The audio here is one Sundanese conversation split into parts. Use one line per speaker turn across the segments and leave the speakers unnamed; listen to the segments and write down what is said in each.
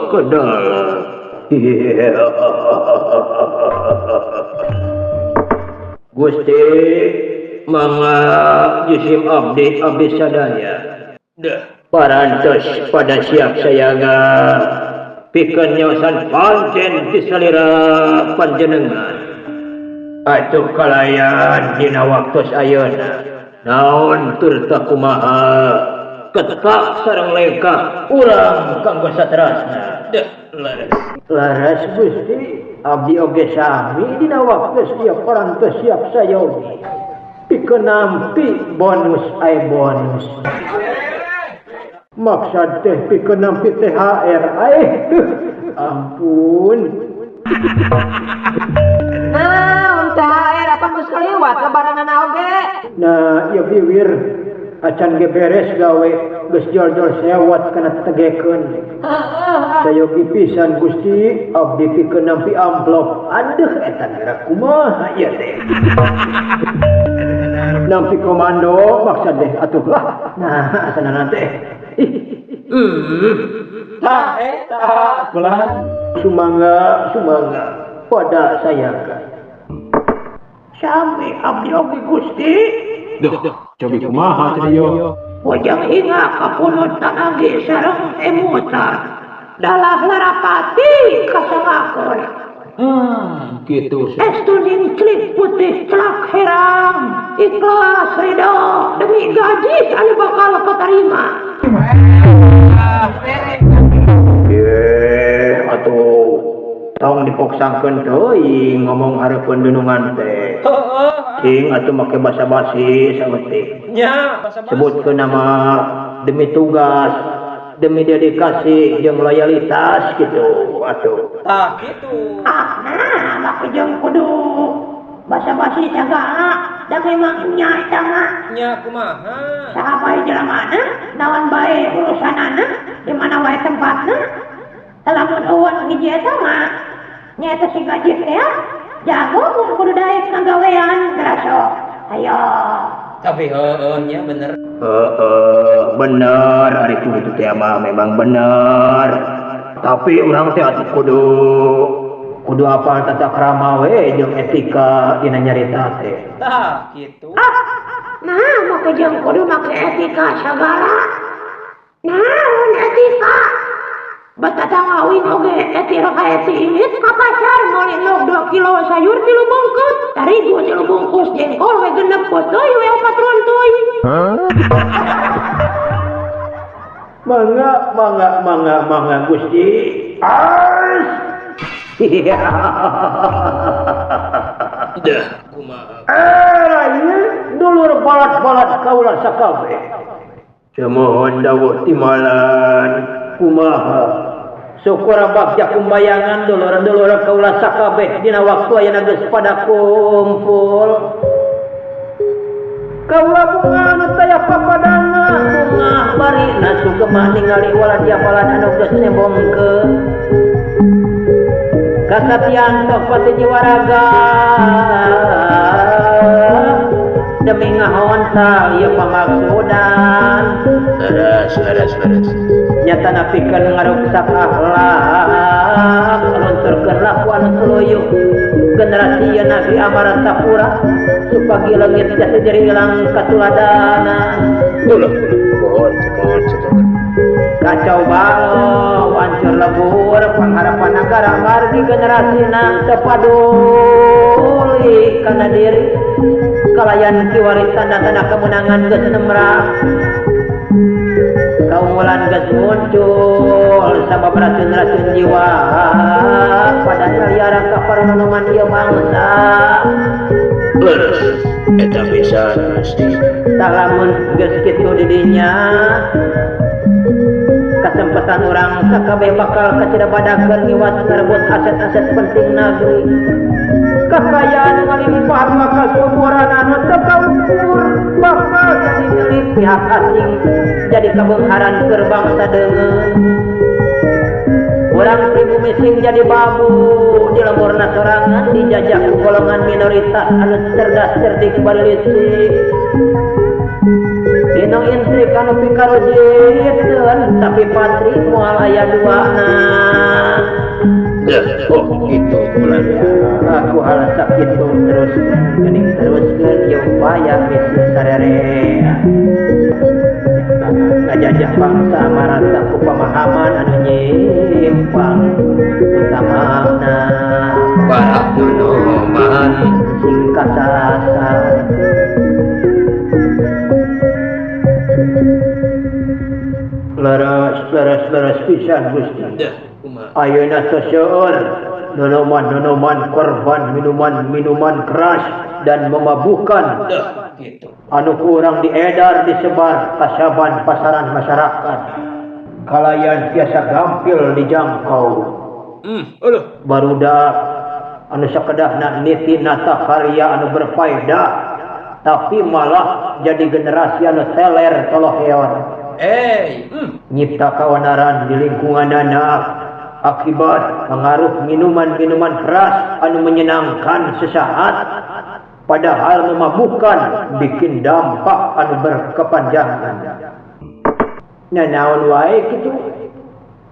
Kedala. Gusti mangga jisim abdi abdi sadaya. Parantos pada siap sayaga pikeun nyaosan pancen ti salira panjenengan. Atuh kalayan dina waktos ayeuna naon turta kumaha ketak sareng lengkah urang kanggo saterasna. Laras. Laras Gusti abdi oge sami dina waktos ieu parantos siap sayogi pikeun nampi bonus ae bonus. Maksad teh pikeun nampi THR ae. Ampun.
Nah, THR apa geus kaliwat lebaranana oge.
Nah, ieu biwir acan ge beres gawe geus jol-jol sewot kana tegekeun. Sayogi pisan Gusti abdi pikeun nampi amplop. Aduh eta geura kumaha ieu teh. Nampi komando maksad teh atuh lah. Nah, asana teh.
Tah eta pelan
sumangga sumangga pada sayaga. Sami abdi oge Gusti.
Duh, cobi kumaha teh yo.
Bojang inga kapunut tanagi sareng emutan. Dalah larapati kasangakeun.
Gitu.
Estu ningclik putih celak herang. Ikhlas ridho demi gaji anu bakal katarima.
Ye, atuh tong dipoksangkeun teuing ngomong hareupeun dunungan teh. Cing atuh make basa-basi saeutik.
Nya, basa-basi.
Sebutkeun nama demi tugas, demi dedikasi jeung loyalitas gitu atuh.
Tah kitu.
Ah, nah, make jeung kudu basa-basi sagala da memang nya eta mah.
Nya kumaha?
Saha bae jelemana, naon bae urusanana, di mana wae tempatna. Lamun eueun hiji eta mah nya eta si gaji teh jago mun kudu daek ngagawean geraso. Ayo.
Tapi heueuh nya bener.
Heeh, bener ari kudu teh mah memang bener. Tapi urang teh atuh kudu apal tata krama we jeung etika dina nyarita teh.
Tah kitu.
Ah, nah make jeung kudu make etika sagala. Naon etika? Batata ngawin oge eti roka eti ingit ka pasar meuli endog 2 kilo sayur 3 bungkus, tarigu 3 bungkus jengkol we 6 potoy we 4 runtuy.
Mangga mangga mangga mangga Gusti. Ars. Dah kumaha. Ieu dulur balat-balat kaula sakabeh. Semohon dawuh timalan kumaha. Syukur bagja kumbayangan dulur-dulur kaula sakabeh dina waktu ayeuna geus pada kumpul. Kaula bunga nu taya papadana bunga barina sugemah ningali waladia balan anu geus nembongkeun. Kasatian tok pati jiwaraga demi ngahontal ieu pamaksudan.
Leres leres leres.
Nyata napikeun ngaruksak akhlak lunturkeun laku anu tuluyuh generasi ieu nabi Amartapura supagi leungit jasa jadi ilang katuladanan.
Ulah mohon mohon mohon.
Kacau balau hancur lebur pengharapan negara margi generasi nang tepaduli kana diri kalayan kiwari tanda-tanda kemenangan geus nemrak kaumulan geus muncul sabab racun-racun jiwa pada nyaliara ka paranoman ieu bangsa.
Leres eta pisan Gusti.
Tah lamun geus kitu di dinya kesempatan orang sakabeh bakal kacida badakeun ngiwat ngarebut aset-aset penting negeri. Kekayaan ngalimpah maka suburan anu teu kaukur bakal jadi milik pihak asing jadi kabeungharan keur bangsa deungeun. Urang pribumi sing jadi babu di lemburna sorangan dijajah ku golongan minoritas anu cerdas cerdik bari licik. Di Dina intrik anu pikarojiteun tapi patri moal aya duana.
Oh gitu ulah.
Aku hal sakitu terus geuning teruskeun ieu upaya misi sarerea. Ngajajah bangsa marata ku pemahaman anu nyimpang utamana
barak nonoman
sing kasasa. Leres leres leres pisan Gusti. Ayeuna seseueur nonoman-nonoman korban minuman-minuman keras dan memabukkan anu kurang diedar disebar kasaban pasaran masyarakat kalayan biasa gampil dijangkau. Barudak anu sakedahna niti nata karya anu berfaedah tapi malah jadi generasi anu teler toloheor. Nyipta kawanaran di lingkungan anak akibat pengaruh minuman-minuman keras anu menyenangkan sesaat padahal memabukkan bikin dampak anu berkepanjangan. Nah naon wae kitu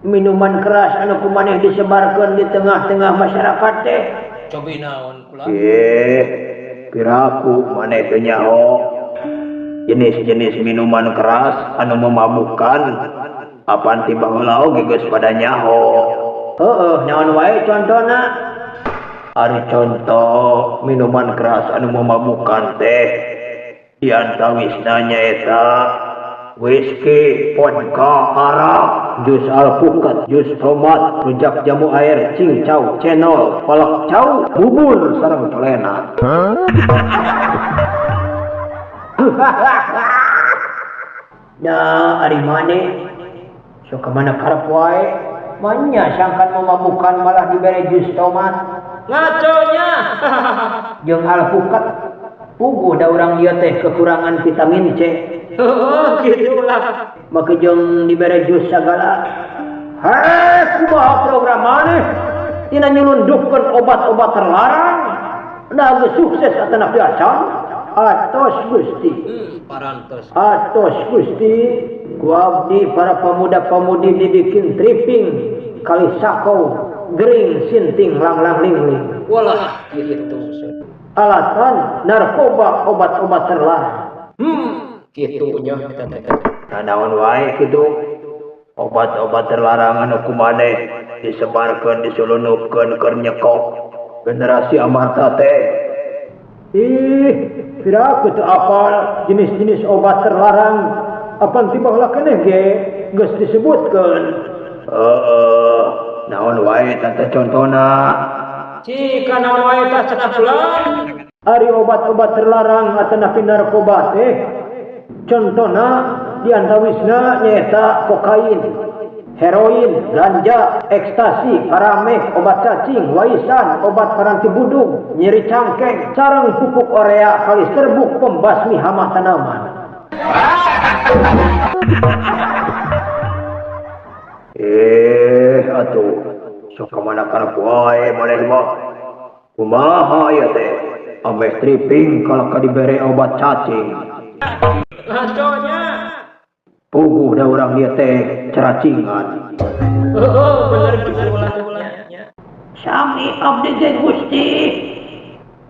minuman keras anu kumaneh disebarkeun di tengah-tengah masyarakat teh.
Cobi naon kula?
Piraku maneh teu nyaho jenis-jenis minuman keras anu memabukkan apan ti baheula oge geus pada nyaho. Heueuh naon wae contona? Ari contoh minuman keras anu memabukkan teh diantawisna nyaeta whisky, vodka, arak, jus alpukat, jus tomat, rujak jamu air, cincau, cenol, palak cau, bubur sareng colenak. Nah, ari maneh sok ka mana karep wae, manya sangkan memabukkan malah dibere jus tomat.
Ngaconya.
Jeung alpukat. Puguh da urang ieu teh kekurangan vitamin C.
Oh, gitulah.
Make jeung dibere jus sagala. Heh, kumaha program maneh? Tina nyelundupkeun obat-obat terlarang. Da geus sukses atanapi acan? Atos Gusti.
Parantos.
Atos Gusti. Ku abdi para pemuda-pemudi dibikin tripping kali sako gering sinting lang-lang ling-ling.
Walah gitu.
Alasan narkoba obat-obat terlarang.
Gitu nya.
Nah, naon wae kitu obat-obat terlarang anu kumaneh disebarkeun disulunupkeun keur nyekok generasi amarta teh. Ih, piraku teu apal jenis-jenis obat terlarang apan ti baheula keneh ge geus disebutkeun. Heeh, naon wae tante contona?
Cika naon wae tah cenah bulan.
Ari obat-obat terlarang atanapi narkoba teh contona diantawisna nyaeta kokain, heroin, ganja, ekstasi, karamek, obat cacing, waisan, obat paranti budung, nyeri cangkeng, sareng pupuk orea kali serbuk pembasmi hama tanaman. Atuh sok ka mana karep wae maneh mah. Kumaha ieu teh? Ameh tripping kalau ka dibere obat cacing.
Ngaconya.
Puguh da urang ieu teh ceracingan.
Oh, bener bener.
Sami abdi ge Gusti.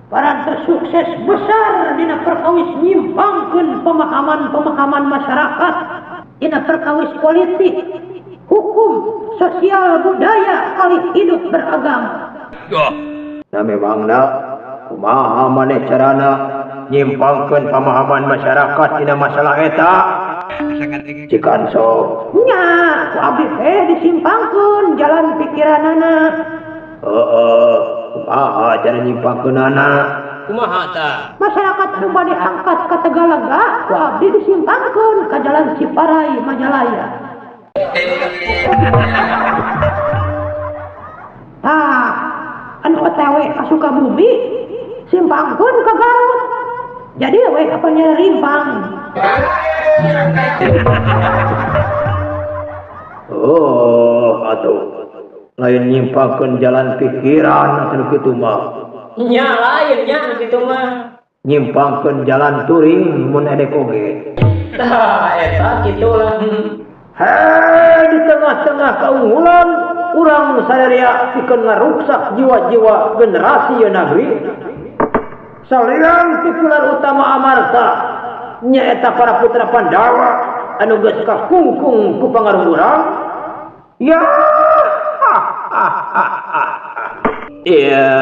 Parantos sukses besar dina perkawis nyimpangkeun pemahaman-pemahaman masyarakat dina perkawis politik, hukum, sosial, budaya, kali hidup beragama.
Nah memangna kumaha maneh carana nyimpangkeun pemahaman masyarakat dina masalah eta? Cikan sok.
Nya, ku abdi teh disimpangkeun jalan pikiranana.
Heeh, kumaha cara nyimpangkeunana?
Kumaha tah?
Masyarakat nu bade angkat ka Tegalega, ku abdi disimpangkeun ka jalan Ciparai Majalaya. Tah, anu OTW ka Sukabumi simpangkeun ka Garut. Jadi we apa nyerimpang.
Oh, atuh lain nyimpangkeun jalan pikiran atuh kitu mah.
Nya lain nya kitu mah.
Nyimpangkeun jalan touring mun edek oge.
Tah eta kitu lah.
Hei, di tengah-tengah kaunggulan urang sadaya pikeun ngaruksak jiwa-jiwa generasi ieu nagri. Salian pipilar utama Amarta nyaeta para putra Pandawa anu geus kakungkung ku pangaruh urang. Ya. Iya.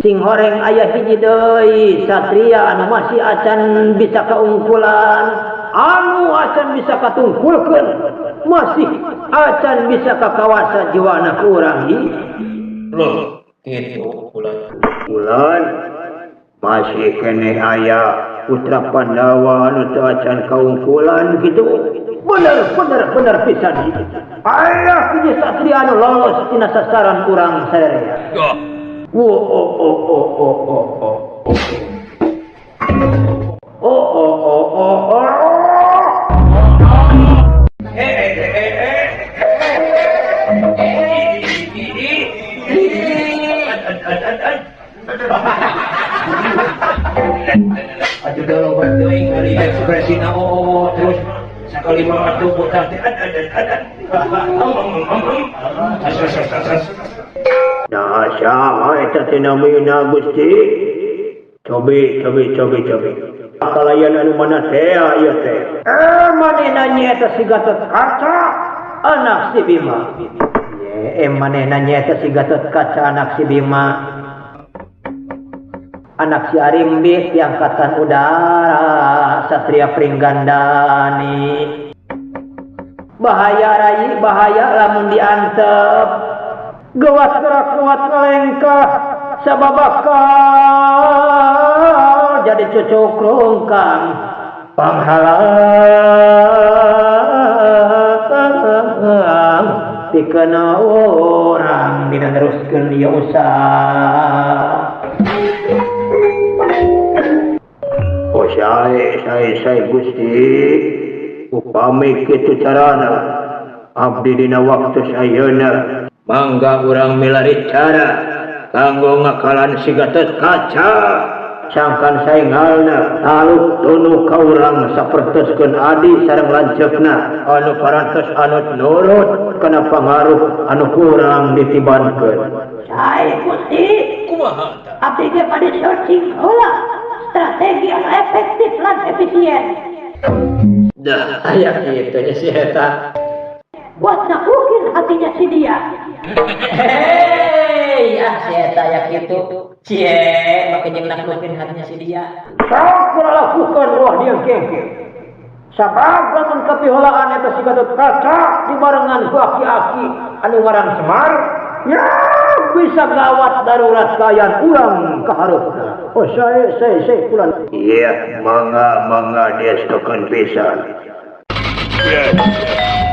Sing horeng aya hiji deui satria anu masih acan bisa kaungkulan, anu acan bisa katungkulkeun, masih acan bisa kakawasa jiwana ku urang ieu.
Loh, kitu ulan.
Ulan masih keneh aya putra Pandawa anu teu acan kaungkulan kitu. Bener bener bener pisan. Aya hiji satria anu lolos tina sasaran urang sadaya. Oh oh oh oh oh oh oh oh oh oh oh oh.
Aduh loba teuing ari ekspresina oh terus sakali mah atuh buta teh.
Nah, saha eta teh namina Gusti? Cobi cobi cobi cobi. Kalayan anu mana teh ieu teh? Manehna nyaeta si Gatot Kaca anak si Bima. Ye, manehna nyaeta si Gatot Kaca anak si Bima. Anak si Arimbi di angkatan udara Satria Pringgandani. Bahaya rai, bahaya lamun diantep. Gawat gerak kuat ngelengkah sababakal jadi cucuk rungkang panghalang dikena orang dina neruskeun ieu usaha. Oh sae sae sae Gusti, upami kitu carana abdi dina waktu ayeuna mangga urang milari cara kanggo ngakalan si Gatot Kaca sangkan saengalna taluk tunu ka urang sapertoskeun adi sareng lanceukna anu parantos anut nurut kana pangaruh anu kurang ditibankeun.
Sae Gusti,
kumaha tah?
Abdi ge bade searching heula strategi anu efektif lan efisien.
Dah aya kitu nya si eta.
Buat naklukin hatinya si dia.
Hei, ah si eta ya kitu. Cie, make jeung naklukin hatinya si dia.
Sok lakukan roh dia kengke. Sabab lamun kapiholaan eta si Gatot Kaca dibarengan ku aki-aki anu ngaran Semar, ya bisa gawat darurat kayan urang ka hareupna. Oh sae sae sae pulan. Iya, mangga mangga diestokeun pisan. Yeah.